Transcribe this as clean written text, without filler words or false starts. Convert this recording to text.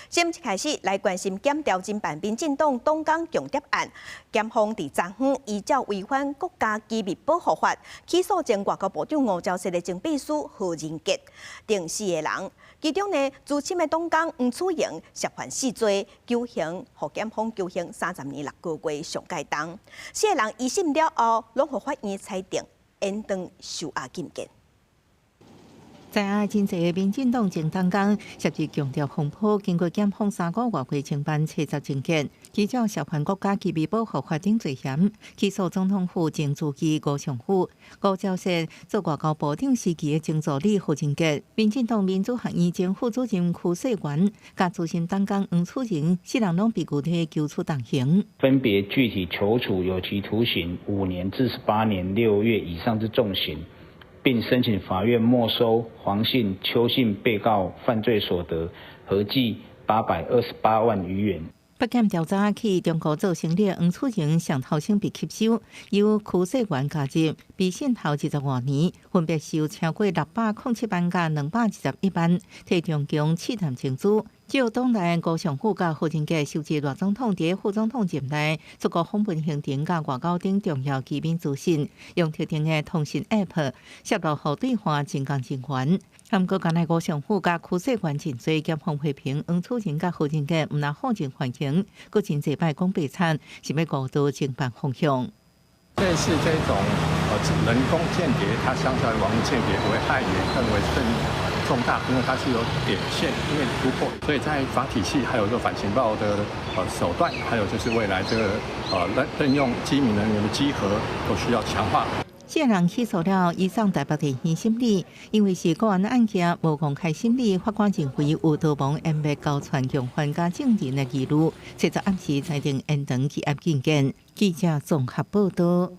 先一開始來關心檢調偵辦民進黨黨工共諜案，檢方佇昨昏依照違反國家機密保護法起訴前外交部長吳釗燮的前秘書何仁傑等四个人，其中呢資深的黨工黃楚盈涉犯四罪，求刑予檢方求刑30年6個月上蓋重。四个人一審了後，攏予法院裁定延長收押禁見。在啊，真濟民進黨前黨工涉及共諜風波，經過檢方3個外會偵辦查實證件，依照涉犯國家機密保護法等罪嫌，起訴總統府前書記吳尚富、吳釗燮做外交部長時期的前助理何仁傑、民進黨民主學院前副主任區世元、佮資深黨工黃楚盈，四人攏被具體求處重刑。分別具體求處有期徒刑5年至18年6月以上之重刑。並申請法院沒收黃姓、邱姓被告犯罪所得合計828萬餘元。北檢調查去中國做生理，黃楚盈上頭先被吸收，由區世元加入，被審後20外年，分別受超過607萬佮221萬，替中共試探情資。照黨內吳尚富佮何仁傑收集賴總統佇副總統任內出國訪問行程佮外交等重要機密資訊，用特定的通訊 App 泄露予對岸偵工人員。毋過，敢若吳尚富佮區世元認罪，檢方批評黃楚盈佮何仁傑毋但否認犯行，閣真濟擺講白賊，是欲誤導偵辦方向。這次這種人工間諜，它相較於網路間諜危害也更為甚重大，因為它是有點線面突破，所以在法體系還有這個反情報的手段，還有就是未來這個任用機敏人員的稽核都需要強化。四人起訴了，移送台北地院審理，因為是國安案件，無公開審理，法官認為有逃亡、湮滅、交串共犯佮證人的疑慮，這就暗示裁定延長羈押禁見。記者綜合報道。